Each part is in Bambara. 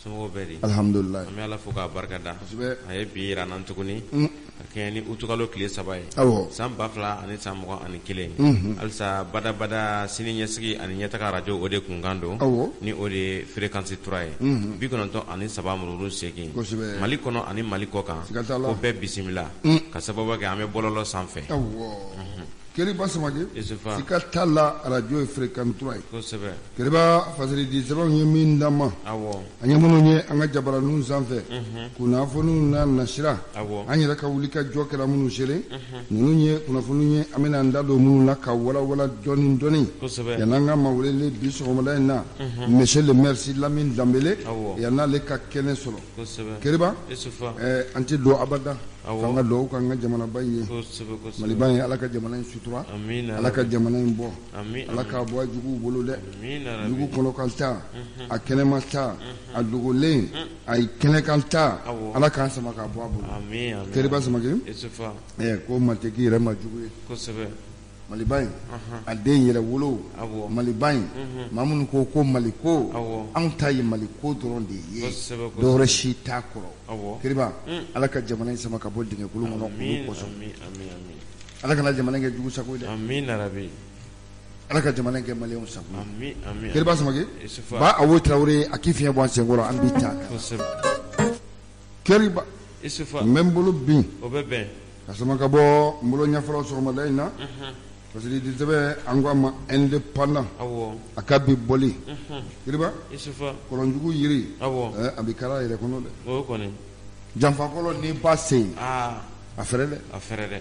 Somɔgɔw bɛ di? Alihamudulila. An bɛ Ala fo k'a barika da. Kosɛbɛ. A ye bi jira an na tuguni. Ka kɛɲɛ ni utukalo tile 3 ye. Awɔ. San 2021. Unhun. Halisa badabada sini ɲɛsigi ani ɲɛtaga arajo o de kunkan don. Awɔ. Ni o de ye fréquence 3 ye. Unhun. 93.8. Kosɛbɛ. Mali kɔnɔ ani Mali kɔ kan. Siga t'a la. Ko bɛɛ bisimila. Ka sababu kɛ an bɛ bɔlɔlɔ sanfɛ. Awɔ. Keriba Samake. Isufa. Siga t'a la arajo ye fréquence 3 ye. Kosɛbɛ. Keriba fasiridi sɛbɛnw ye min d'an ma. Awɔ. An ye minnu ye an ka jabaraninw sanfɛ. Unhun. Kunnafoniw n'a nasira. Awɔ. An yɛrɛ ka wuli ka jɔ kɛra minnu seere. Unhun. Ninnu ye kunnafoniw ye an bɛna an da don minnu na ka walawala dɔɔni dɔɔni. Kosɛbɛ. Yan'an ka maa welelen bi sɔgɔmada in na. Unhun. Monsieur le maire Sidy Lamine Danbele. Awɔ. Yan'ale ka kɛnɛ sɔrɔ. Kosɛbɛ. Keriba. Isufa. Ɛɛ an tɛ don abada. Awɔ. F'an ka dugawu k'an ka jamanaba in ye. Kosɛbɛ kosɛbɛ. Maliba in Ala ka jamana in sutura. Amina. Ala ka jamana in bɔ. Ami Ala k'a bɔ a juguw bolo dɛ. Amina. Jugu kɔnɔkan ta, a kɛnɛma ta, a dogolen, a kɛnɛkan ta, Awɔ. Ala k'an sama k'a bɔ a bolo. Ami ami. Keriba Samake. Isufa. Ɛɛ ko maa tɛ k'i yɛrɛ ma jugu ye. Kosɛbɛ. Maliba in a den yɛrɛ wolo Awɔ. Maliba in maa minnu ko ko Mali ko Awɔ. anw ta ye Mali ko dɔrɔn de ye Kosɛbɛ, kosɛbɛ. dɔwɛrɛ si t'a kɔrɔ Awɔ. Keriba Ala ka jamana in sama ka bɔ dingɛkolon kɔnɔ olu Ami kosɔn ami ami ami. Ala kana jamana in kɛ jugu sago ye dɛ Amina rabi. Ala ka jamana in kɛ maliyɛnw sago ye Ami ami. Keriba Samake Isufa. Ba Awo Tarawele a k'i fiɲɛ bɔ an senkɔrɔ an b'i ta Kosɛbɛ. Keriba Isufa. n bɛ n bolo bin O bɛ bɛn. ka sama ka bɔ n bolo ɲɛfɔlɔ sɔgɔmada in na fasiridi sɛbɛn an ko a ma indépendant Awɔ. a ka bi bɔli Keriba Isufa. kɔlɔnjugu yiri Awɔ. a bɛ kari a yɛrɛ kɔnɔ dɛ O kɔni. janfakɔlɔn n'i b'a sen Aa a fɛrɛ dɛ a fɛrɛ dɛ.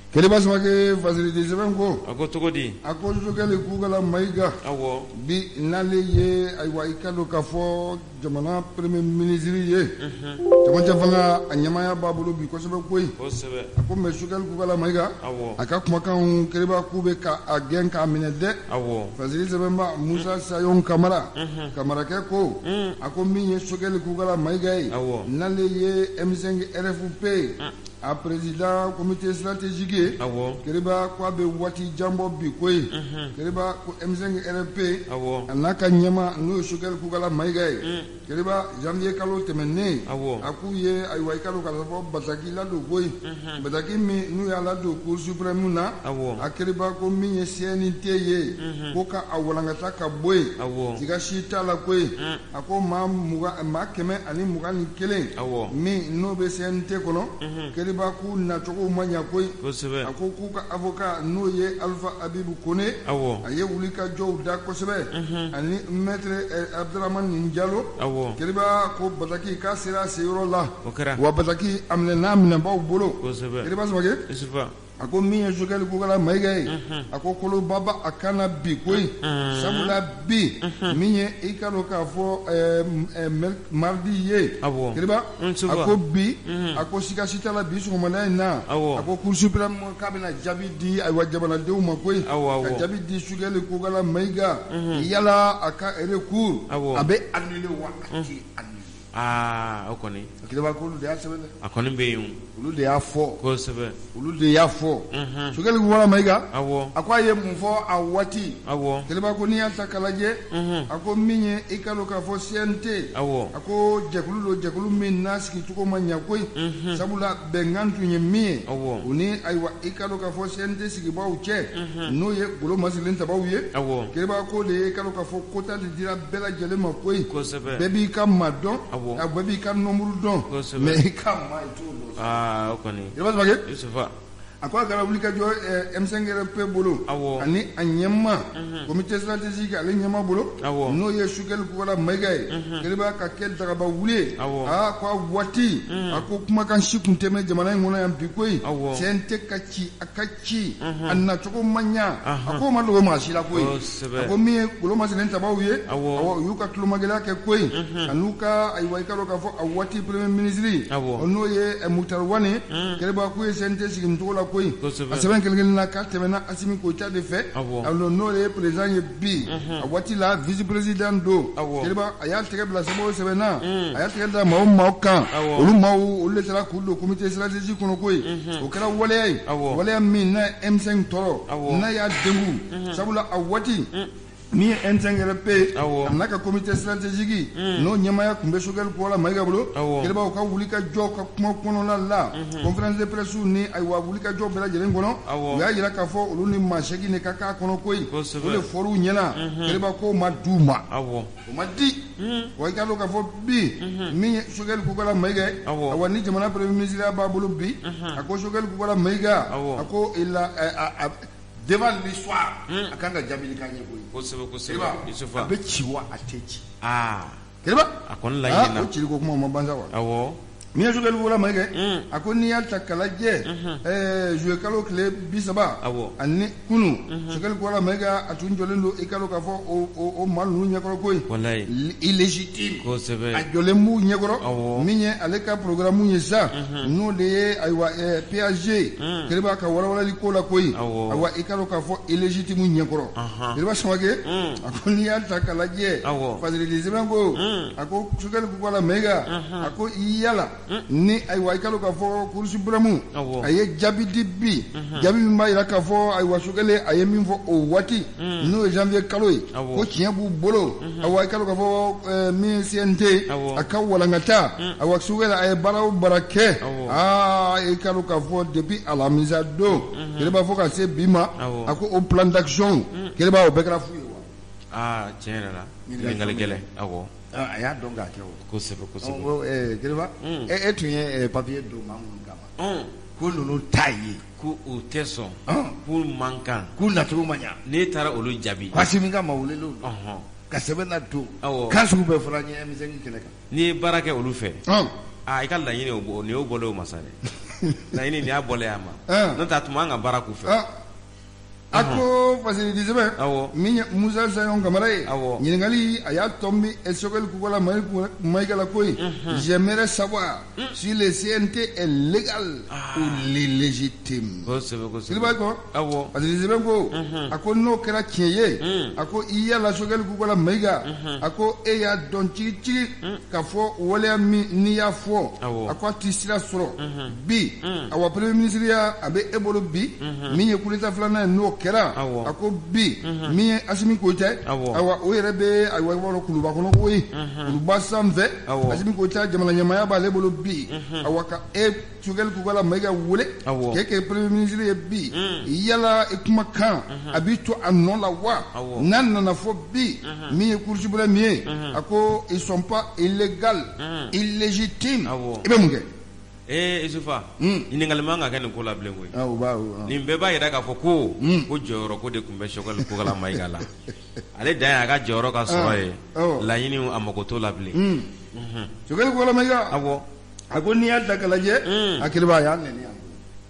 Keriba Samake fasiridi sɛbɛn ko A ko cogo di? a ko Sogɛli Kokala Mayiga Awɔ. bi n'ale ye ayiwa i ka dɔn k'a fɔ jamana premier ministre ye cɛmancɛ fanga a ɲɛmaaya b'a bolo bi kosɛbɛ koyi Kosɛbɛ. a ko mais Sogɛli Kokala Mayiga Awɔ. a ka kumakanw Keriba k'u bɛ ka a gɛn k'a minɛ dɛ Awɔ. Fasiri sɛbɛnba Musa Sayon Kamara Kamarakɛ ko a ko min ye Sogɛli Kokala Mayiga ye Awɔ. n'ale ye M5 RFP a président comité stratégique ye Awɔ. Keriba ko a bɛ waati jan bɔ bi koyi Keriba ko M5 RFP Awɔ. a n'a ka ɲɛmaa n'o ye Sogɛli Kokala Mayiga ye Keriba janvier kalo tɛmɛnen Awɔ. a k'u ye ayiwa i ka dɔn k'a fɔ bataki ladon koyi bataki min n'u y'a ladon Cour suprême na Awɔ. a Keriba ko min ye CNT ye ko ka a walankata ka bɔ yen Awɔ. siga si t'a la koyi a ko maa mugan maa 121 Awɔ. min n'o bɛ CNT kɔnɔ Keriba k'u nacogo ma ɲa koyi Kosɛbɛ. a ko k'u ka avocat n'o ye Alpha Abibu Kone Awɔ. a ye wuli ka jɔw da kosɛbɛ ani maître Abdramane Jalo Awɔ. Keriba ko bataki k'a sera a seyɔrɔ la O kɛra. wa bataki a minɛna a minɛbaw bolo Kosɛbɛ. Keriba Samake Isufa. a ko min ye Sogɛli Kokala Mayiga ye a ko koloba b'a kan na bi koyi sabula bi min ye i ka dɔn k'a fɔ mardi ye Awɔ. Keriba N Sufa. a ko bi a ko siga si t'a la bi sɔgɔmada in na Awɔ. a ko Cour suprême k'a bɛna jaabi di ayiwa jamanadenw ma koyi Awɔ, awɔ. ka jaabi di Sogɛli Kokala Mayiga yala a ka recours Awɔ. a bɛ annuler wa a tɛ annuler Aa o kɔni. Keriba ko olu de y'a sɛbɛn dɛ A kɔni bɛ yen o. olu de y'a fɔ Kosɛbɛ. olu de y'a fɔ Sogɛli Kokala Mayiga Awɔ. a ko a ye mun fɔ a waati Awɔ. Keriba ko n'i y'a ta k'a lajɛ a ko min ye i ka dɔn k'a fɔ CNT Awɔ. a ko jɛkulu don jɛkulu min n'a sigicogo ma ɲa koyi sabula bɛnkan tun ye min ye Awɔ. o ni ayiwa i ka dɔn k'a fɔ CNT sigibaaw cɛ n'o ye golo masilen tabaw ye Awɔ. Keriba ko de ye i ka dɔn k'a fɔ quota de dira bɛɛ lajɛlen ma koyi Kosɛbɛ. bɛɛ b'i ka maa dɔn Awɔ. a bɛɛ b'i ka nombre dɔn Kosɛbɛ. mais i ka maa i t'o dɔn Aa o kɔni. Keriba Samake Isufa. a ko a kɛra wuli ka jɔ M5 RFP bolo Awɔ. ani a ɲɛma comité stratégique ale ɲɛma bolo Awɔ. n'o ye Sogɛli Kokala Mayiga ye Keriba ka kɛ dagaba wuli ye Awɔ. aa ko a waati a ko kumakan si tun tɛ mɛn jamana in kɔnɔ yan bi koyi Awɔ. CNT ka ci a ka ci a nacogo ma ɲa a ko ma dogo maa si la koyi Kosɛbɛ. a ko min ye golo masilen tabaw ye Awɔ. awɔ u y'u ka tulomagɛlɛya kɛ koyi an'u ka ayiwa i ka dɔn k'a fɔ a waati premier ministre Awɔ. n'o ye Moctar Ouane Keriba k'u ye CNT sigi nin cogo la koyi Kosɛbɛ. a sɛbɛn kelen kelen na k'a tɛmɛna Assimi Goïta de fɛ Awɔ. alors n'o ye président ye bi a waati la vice président don Awɔ. Keriba a y'a tɛgɛ bila sɛbɛn o sɛbɛn na a y'a tɛgɛ da maa o maaw kan Awɔ. olu maaw olu de taara k'u don comité stratégique kɔnɔ koyi o kɛra waleya ye Awɔ. waleya min n'a ye M5 tɔɔrɔ Awɔ. n'a y'a degun sabula a waati Min ye M5RP, a n'a ka comité stratégique, n'o ɲɛmaaya tun bɛ Choguel Kokalla Maïga bolo, Kiriba, u ka wuli ka jɔ ka kuma kɔnɔna la, conférence de presse ni ayiwa wuli ka jɔ bɛɛ lajɛlen kɔnɔ, u y'a jira k'a fɔ olu ni maa 8 de ka k'a kɔnɔ koyi. O de fɔr'u ɲɛna. Kiriba, k'o ma d'u ma, o ma di wa. I k'a dɔn k'a fɔ bi, min ye Choguel Kokalla Maïga ye, awa, ni jamana premier ministre b'a bolo bi, a ko Choguel Kokalla Maïga, a ko il a devant l'histoire, a kan ka jaabili k'a ɲɛ koyi. Kosɛbɛ, kosɛbɛ. A bɛ ci wa, a tɛ ci? Aa. Kiriba. A kɔni laɲini na. O cili ko kuma o ma ban sa wa. Min ye Choguel Kokalla Maïga, a ko n'i y'a ta k'a lajɛ, juillet kalo tile 30 ani kunu, Choguel Kokalla Maïga, a tun jɔlen don, i ka dɔn k'a fɔ o maa ninnu ɲɛkɔrɔ koyi. Illégitime. A jɔlen b'u ɲɛkɔrɔ. Min ye ale ka programme ye sa, n'o de ye ayiwa PAG, Kiriba, ka walawalali ko la koyi. Ayiwa, i ka dɔn k'a fɔ illégitime ɲɛkɔrɔ, Kiriba Samake, a ko n'i y'a ta k'a lajɛ, Fasirili sɛbɛn ko, a ko Choguel Kokalla Maïga, a ko yala ni ayiwa i ka dɔn k'a fɔ Cour suprême a ye jaabi di bi, jaabi min b'a jira k'a fɔ ayiwa Choguel a ye min fɔ o waati, n'o ye janvier kalo ye, ko tiɲɛ b'u bolo. Ayiwa, i ka dɔn k'a fɔ min ye CNT a ka walankata, ayiwa, Choguel a ye baara o baara kɛ, aa, i ka dɔn k'a fɔ depuis alamisa don, Kiriba, fo ka se bi ma, a ko o plan d'action, Kiriba, o bɛɛ kɛra fu ye wa. Aa, tiɲɛ yɛrɛ la, ɲininkali gɛlɛn, awɔ. A y'a dɔn k'a kɛ o. Kosɛbɛ, kosɛbɛ. Kiriba, e tun ye papier don maa minnu kama ko ninnu t'a ye. Ko u tɛ sɔn, k'u man kan. K'u nacogo ma ɲa. N'e taara olu jaabi. Ko ka ma welelen don ka sɛbɛn na don kan sugu bɛɛ fɔra n ye M5 kɛnɛ kan. N'i ye baara kɛ olu fɛ, aa, i ka laɲini o nin y'o bɔlen o ma sa dɛ. Laɲini nin y'a bɔlen a ma, n'o tɛ a tun man ka baara k'u fɛ. A ko Fasiridi sɛbɛn, min ye Moussa Sayon Kamara ye, ɲininkali a y'a tɔnbi Choguel Kokalla Maïga la koyi: j'aimerais savoir si le CNT est légal ou illégitime. Kosɛbɛ. Kiriba kɔ. Fasiridi sɛbɛn ko, a ko n'o kɛra tiɲɛ ye, a ko i yala Choguel Kokalla Maïga, a ko e y'a dɔn cigicigi k'a fɔ waleya min n'i y'a fɔ, a ko a t'i sira sɔrɔ bi. Awa, premier ministre ya a bɛ e bolo bi, min ye coup d'état filanan ye, n'o kɛra, a ko bi, min ye Assimi Goïta, awa, o yɛrɛ bɛ, ayiwa, i b'a dɔn kuluba kɔnɔ koyi, kuluba sanfɛ, Assimi Goïta jamana ɲɛmaaya b'ale bolo bi. Awa, ka e Choguel Kokalla Maïga wele k'e kɛ premier ministre ye bi, yala i kumakan a b'i to a nɔ la wa? N'a nana fɔ bi, min ye Cour suprême ye, a ko ils sont pas illégal, illégitime, i bɛ mun kɛ? Ee Isufa, ɲininkali man ka kɛ nin ko la bilen koyi. Nin bɛɛ b'a jira k'a fɔ ko jɔyɔrɔ ko de tun bɛ Choguel Kokalla Maïga la. Ale dan ye a ka jɔyɔrɔ ka sɔrɔ ye, laɲini a mago t'o la bilen. Choguel Kokalla Maïga, a ko n'i y'a ta k'a lajɛ, a Kiriba, a y'a nɛni yan.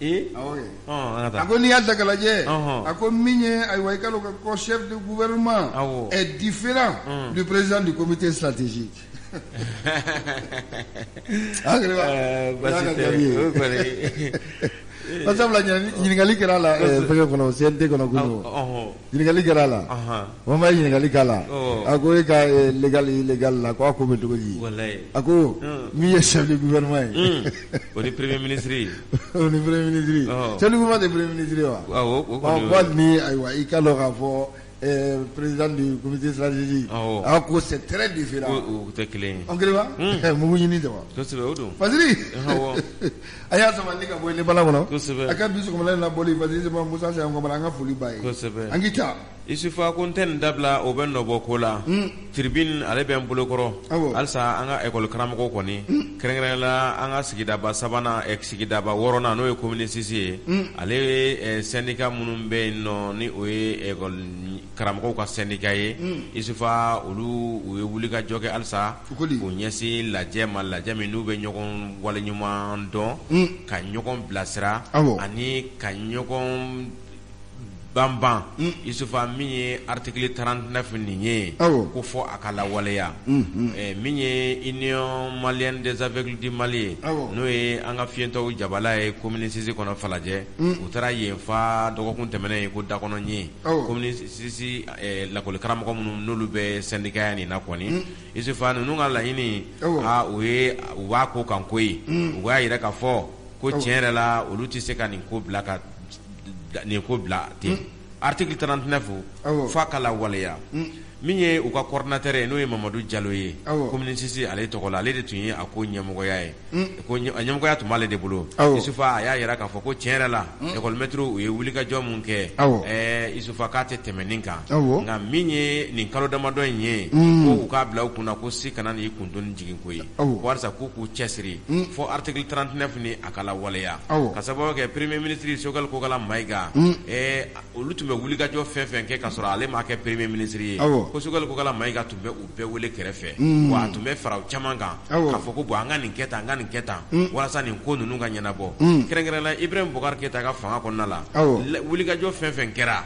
Ee. Awɔ. An ka A ko n'i y'a ta k'a lajɛ, a ko min ye, ayiwa, i ka dɔn ko chef de gouvernement est différent du président du comité stratégique. A Kiriba, Basi tɛ, o kɔni. Sabula ɲininkali kɛra a la fɛnkɛ kɔnɔ, CNT kɔnɔ kunun, ɲininkali kɛra a la, o ma ɲininkali k'a la, a ko e ka légal, illégal la, ko a ko bɛ cogo di? A ko min ye chef de gouvernement ye, o ni premier ministre. O ni premier ministre, chef de gouvernement tɛ premier ministre ye wa? Awɔ, o kɔni. Ko hali ni, ayiwa, i ka dɔn k'a fɔ président du comité stratégique, a ko c'est très différent. O tɛ kelen ye. An Kiriba, mugu ɲini tɛ wa? Kosɛbɛ, o don. Fasiri, a y'a sabali ka bɔ ne bala kɔnɔ. Kosɛbɛ. A ka bi sɔgɔmada in na bɔli, Fasiri sɛbɛn, Musa Sayon Kamara, an ka foli b'a ye. Kosɛbɛ. An k'i ta. Isufa, ko n tɛ nin dabila, o bɛ nɔbɔ ko la. Tribune, ale bɛ n bolokɔrɔ. Halisa an ka école karamɔgɔw kɔni, kɛrɛnkɛrɛnnenya la an ka sigidaba sabanan, sigidaba wɔɔrɔnan, n'o ye commune 6 ye, ale ye syndicat minnu bɛ yen nɔ, ni o ye école karamɔgɔw ka syndicat ye, Isufa, olu u ye wulikajɔ kɛ halisa k'u ɲɛsin lajɛ ma, lajɛ min n'u bɛ ɲɔgɔn waleɲuman dɔn, ka ɲɔgɔn bilasira ani ka ɲɔgɔn banban. Isufa, min ye article 39 nin ye, ko fɔ a ka lawaleya. Min ye Union malienne des aveugles du Mali ye, n'o ye an ka fiyentɔw jabala ye commune 6 kɔnɔ Falajɛ, u taara yen fa dɔgɔkun tɛmɛnen ye ko dakɔnɔ ɲɛ commune 6 lakɔli karamɔgɔ minnu n'olu bɛ syndicat nin na kɔni. Isufa, ninnu ka laɲini, aa, o ye u b'a ko kan koyi. U b'a yira k'a fɔ ko tiɲɛ yɛrɛ la, olu tɛ se ka nin ko bila, ka nin ko bila ten. Article 39 f'a ka lawaleya. Min ye u ka coordinateur ye, n'o ye Mamadu Jalo ye, commune 6 ale tɔgɔ la, ale de tun ye a ko ɲɛmɔgɔya ye, ko a ɲɛmɔgɔya tun b'ale de bolo. Isufa, a y'a jira k'a fɔ ko tiɲɛ yɛrɛ la, école maître u ye wulikajɔ min kɛ, Isufa, k'a tɛ tɛmɛ nin kan. Nka min ye nin kalo damadɔ in ye, ko u k'a bila u kunna ko si kana n'i kun doni jigin koyi, ko halisa k'u k'u cɛsiri fo article 39 ni a ka lawaleya, ka sababu kɛ premier ministre Choguel Kokala Mayiga, olu tun bɛ wulikajɔ fɛn fɛn kɛ ka sɔrɔ ale ma kɛ premier ministre ye, ko Choguel Kokala Mayiga tun bɛ u bɛɛ wele kɛrɛfɛ, wa a tun bɛ fara u caman kan k'a fɔ ko bon, an ka nin kɛ tan, an ka nin kɛ tan, walasa nin ko ninnu ka ɲɛnabɔ. Kɛrɛnkɛrɛn la, Ibrahim Boubacar Keita ka fanga kɔnɔna la, wulikajɔ fɛn fɛn kɛra,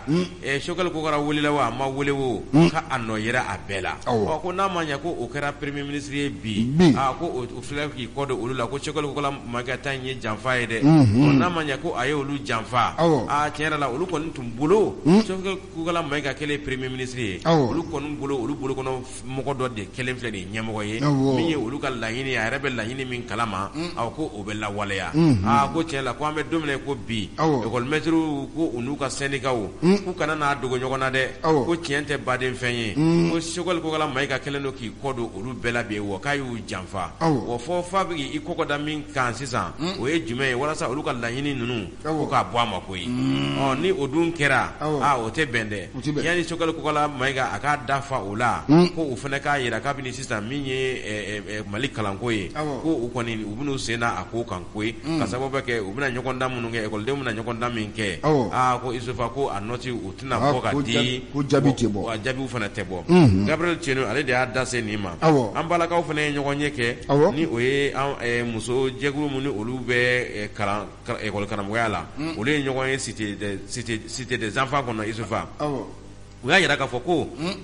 Choguel Kokala welela wa a ma wele o, ka a nɔ yera a bɛɛ la. Ɔ, ko n'a ma ɲɛ ko o kɛra premier ministre ye bi, aa, ko o filɛ k'i kɔ don olu la, ko Choguel Kokala Mayiga ta in ye janfa ye dɛ. Ɔ, n'a ma ɲɛ ko a ye olu janfa, aa, tiɲɛ yɛrɛ la, olu kɔni tun bolo, Choguel Kokala Mayiga kɛlen premier ministre ye, olu kɔni bolo, olu bolokɔnɔ mɔgɔ dɔ de kɛlen filɛ nin ye ɲɛmɔgɔ ye, min ye olu ka laɲini ye, a yɛrɛ bɛ laɲini min kalama, awɔ, ko o bɛ lawaleya. Aa, ko tiɲɛ la, ko an bɛ don min na ko bi, école maître ko u n'u ka syndicats k'u kana n'a dogo ɲɔgɔn na dɛ, ko tiɲɛ tɛ baden fɛn ye, ko Choguel Kokala Mayiga kɛlen don k'i kɔ don olu bɛɛ la bi, wa k'a y'u janfa. Wa fɔ fa bɛ i kɔkɔ da min kan sisan, o ye jumɛn ye? Walasa olu ka laɲini ninnu ko k'a bɔ a ma koyi. Ɔ, ni o dun kɛra, aa, o tɛ bɛn dɛ. Yanni Choguel Kokala Mayiga a k'a dafa o la, ko u fana k'a jira kabini sisan, min ye Mali kalanko ye, ko u kɔni u bɛn'u sen da a ko kan koyi, ka sababu kɛ u bɛna ɲɔgɔndan minnu kɛ, ekɔlidenw bɛna ɲɔgɔndan min kɛ, aa, ko Isufa, ko a nɔti u tɛna bɔ ka di, ko jaabi tɛ bɔ, wa jaabiw fana tɛ bɔ. Gabriel Tieno, ale de y'a da se nin ma. An balakaw fana ye ɲɔgɔn ye kɛ, ni o ye an muso jɛkulu min ni olu bɛ kalan école karamɔgɔya la, olu ye ɲɔgɔn ye cité des enfants kɔnɔ. Isufa, u y'a jira k'a fɔ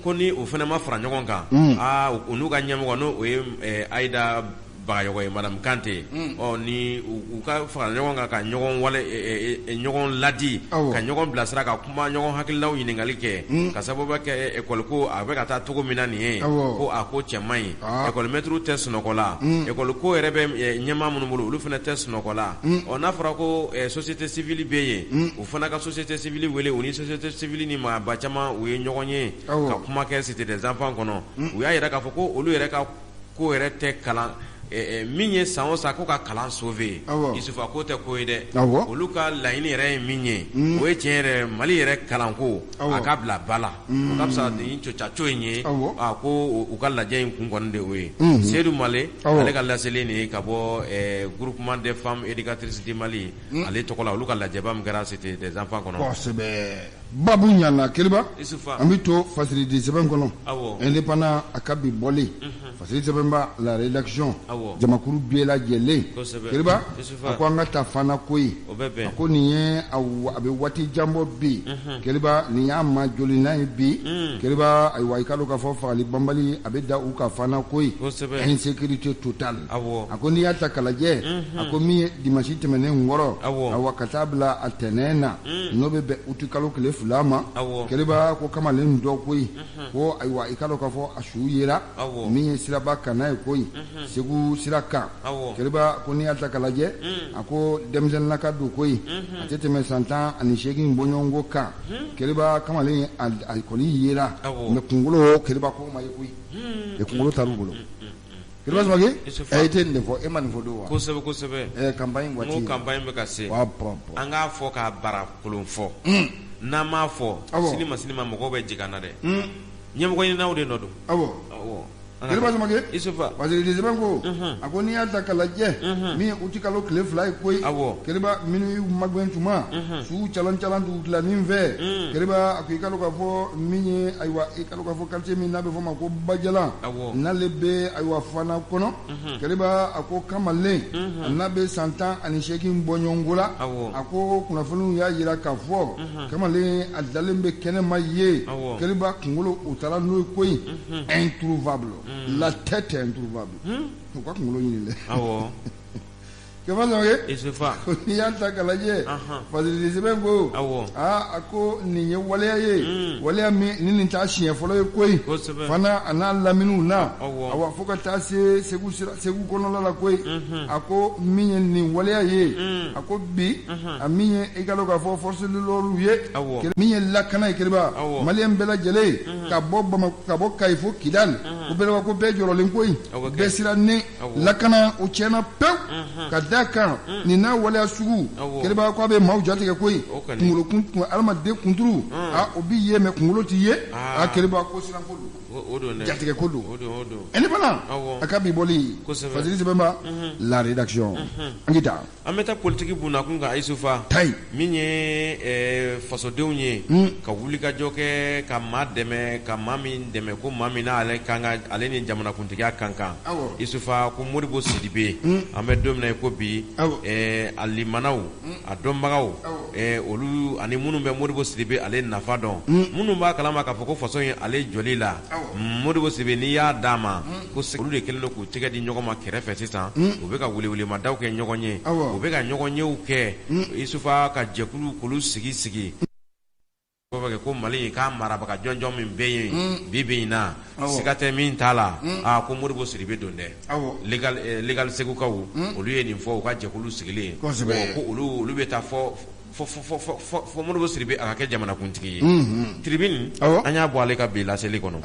ko ni o fana ma fara ɲɔgɔn kan, aa, u n'u ka ɲɛmɔgɔ, n'o o ye Ayida Bagayɔgɔ ye, madame Kante, ɔ, ni u ka fara ɲɔgɔn kan ka ɲɔgɔn wale ɲɔgɔn ladi, ka ɲɔgɔn bilasira, ka kuma ɲɔgɔn hakililaw ɲininkali kɛ, ka sababu kɛ école ko a bɛ ka taa cogo min na nin ye, ko a ko cɛ man ɲi, école maître tɛ sunɔgɔ la, école ko yɛrɛ bɛ ɲɛmaa minnu bolo, olu fana tɛ sunɔgɔ la. Ɔ, n'a fɔra ko société civile bɛ yen, u fana ka société civile wele. U ni société civile ni maaba caman, u ye ɲɔgɔn ye ka kuma kɛ cité des enfants kɔnɔ. U y'a jira k'a fɔ ko olu yɛrɛ ka ko yɛrɛ tɛ kalan min ye san o san ko ka kalan sauver. Isufa, ko tɛ ko ye dɛ. Olu ka laɲini yɛrɛ ye min ye, o ye tiɲɛ yɛrɛ, Mali yɛrɛ kalanko a ka bila ba la, o ka fisa nin cocaco in ye. A ko u ka lajɛ in kun kɔni de o ye. Seydou Male, ale ka laseli nin ye ka bɔ groupement des femmes éducatrices du Mali ale tɔgɔ la, olu ka lajɛba min kɛra cité des enfants kɔnɔ. Kosɛbɛ, babu ɲana Keliba. An bɛ to Fasiridi sɛbɛn kɔnɔ, Indépendant a ka bi bɔlen, Fasiri sɛbɛnba, la rédaction, jamakuru bɛɛ lajɛlen. Keliba, a ko an ka taa Fana ko ye, a ko nin ye a bɛ waati jan bɔ bi. Keliba, nin y'a ma jolina ye bi. Keliba, ayiwa, i k'a dɔn k'a fɔ fagali banbali a bɛ da u ka Fana ko ye, insécurité totale. A ko n'i y'a ta k'a lajɛ, a ko min ye dimanche tɛmɛnen kɔrɔ, awa, ka taa bila a tɛnɛn na, n'o bɛ bɛn uti kalo tile 2 ma, Keliba, ko kamalen dɔ koyi, ko ayiwa, i k'a dɔn k'a fɔ a su yera min ye siraba kanna ye koyi, Segu sira kan. Keliba, ko n'i y'a ta k'a lajɛ, a ko denmisɛnninlaka don koyi, a tɛ tɛmɛ san 18 bɔɲɔgɔnko kan. Keliba, kamalen a kɔni yera, mais kunkolo, Keliba, ko ma ye koyi, kunkolo taar'u bolo. Keliba Samake, e tɛ nin de fɔ, e ma nin fɔ don wa? Kosɛbɛ, kosɛbɛ. Campagne waati. N ko campagne bɛ ka se, an k'a fɔ k'a bara kolon fɔ. N'an m'a fɔ, sini ma sini ma, mɔgɔw bɛ jigin an na dɛ. Ɲɛmɔgɔ ɲininaw de nɔ don. Keliba Samake. Isufa. Fasiridi sɛbɛn ko, a ko n'i y'a ta k'a lajɛ, min ye uti kalo tile 2 ye koyi, Keliba, minuit magɛn tuma, su calan calan dugutilanin fɛ, Keliba, a ko i k'a dɔn k'a fɔ min ye, ayiwa, i k'a dɔn k'a fɔ quartier min n'a bɛ fɔ o ma ko Bajalan, n'ale bɛ, ayiwa, Fana kɔnɔ, Keliba, a ko kamalen n'a bɛ san 18 bɔɲɔgɔnko la, a ko kunnafoniw y'a jira k'a fɔ kamalen a dalen bɛ kɛnɛma ye. Keliba, kunkolo u taara n'o ye koyi, introuvable, la tête introuvable, u ka kunkolo ɲini dɛ. Isufa n'i y'a ta k'a lajɛ Fasidi sɛbɛn ko aa a ko nin ye waleya ye waleya min ni nin t'a siɲɛ fɔlɔ ye koyi fana a n'a laminiw na awa fo ka taa se segu segu kɔnɔla la koyi a ko min ye nin waleya ye a ko bi a min ye i ka dɔn k'a fɔ force de l'ordre ye min ye lakana ye kiriba maliyɛn bɛɛ lajɛlen ka bɔ Bamakɔ ka bɔ Kayi fo Kidali ko bɛɛ ko bɛɛ jɔrɔlen koyi bɛɛ sirannen lakana o tiɲɛna pewu ka da kan nin n'a waleya sugu kiriba ko a bɛ maaw jatigɛ koyi kunkolo kun adamaden kunturu a o bɛ ye mais kunkolo tɛ ye a kiriba ko siranko don jatigɛ ko don indépendant a ka bi bɔli Fasidi sɛbɛnba la rédaction an k'i taa An bɛ taa politiki bunakun kan Isufa tayi min ye fasodenw ye ka wulikajɔ kɛ ka maa dɛmɛ ka maa min dɛmɛ ko maa min n'ale kan ka ale ni jamanakuntigiya kan kan Isufa ko Modibo Sidibe an bɛ don min na i ko bi a limanaw a dɔnbagaw olu ani minnu bɛ Modibo Sidibe ale nafa dɔn minnu b'a kalama k'a fɔ ko faso in ale jɔli la Modibo Sidibe n'i y'a d'a ma ko olu de kɛlen don k'u tɛgɛ di ɲɔgɔn ma kɛrɛfɛ sisan u bɛ ka welewelemadaw kɛ ɲɔgɔn ye u bɛ ka ɲɔgɔnyew kɛ Isufa ka jɛkulu k'olu sigi sigi kɛ ko Mali k'a marabaga jɔnjɔn min bɛ yen bi bi in na siga tɛ min t'a la aa ko Modibo Sidibe don dɛ legal Segukaw olu ye nin fɔ u ka jɛkulu sigilen ko olu bɛ taa fɔ fo Modibo Sidibe a ka kɛ jamanakuntigi ye Tribune an y'a bɔ ale ka bi laseli kɔnɔ.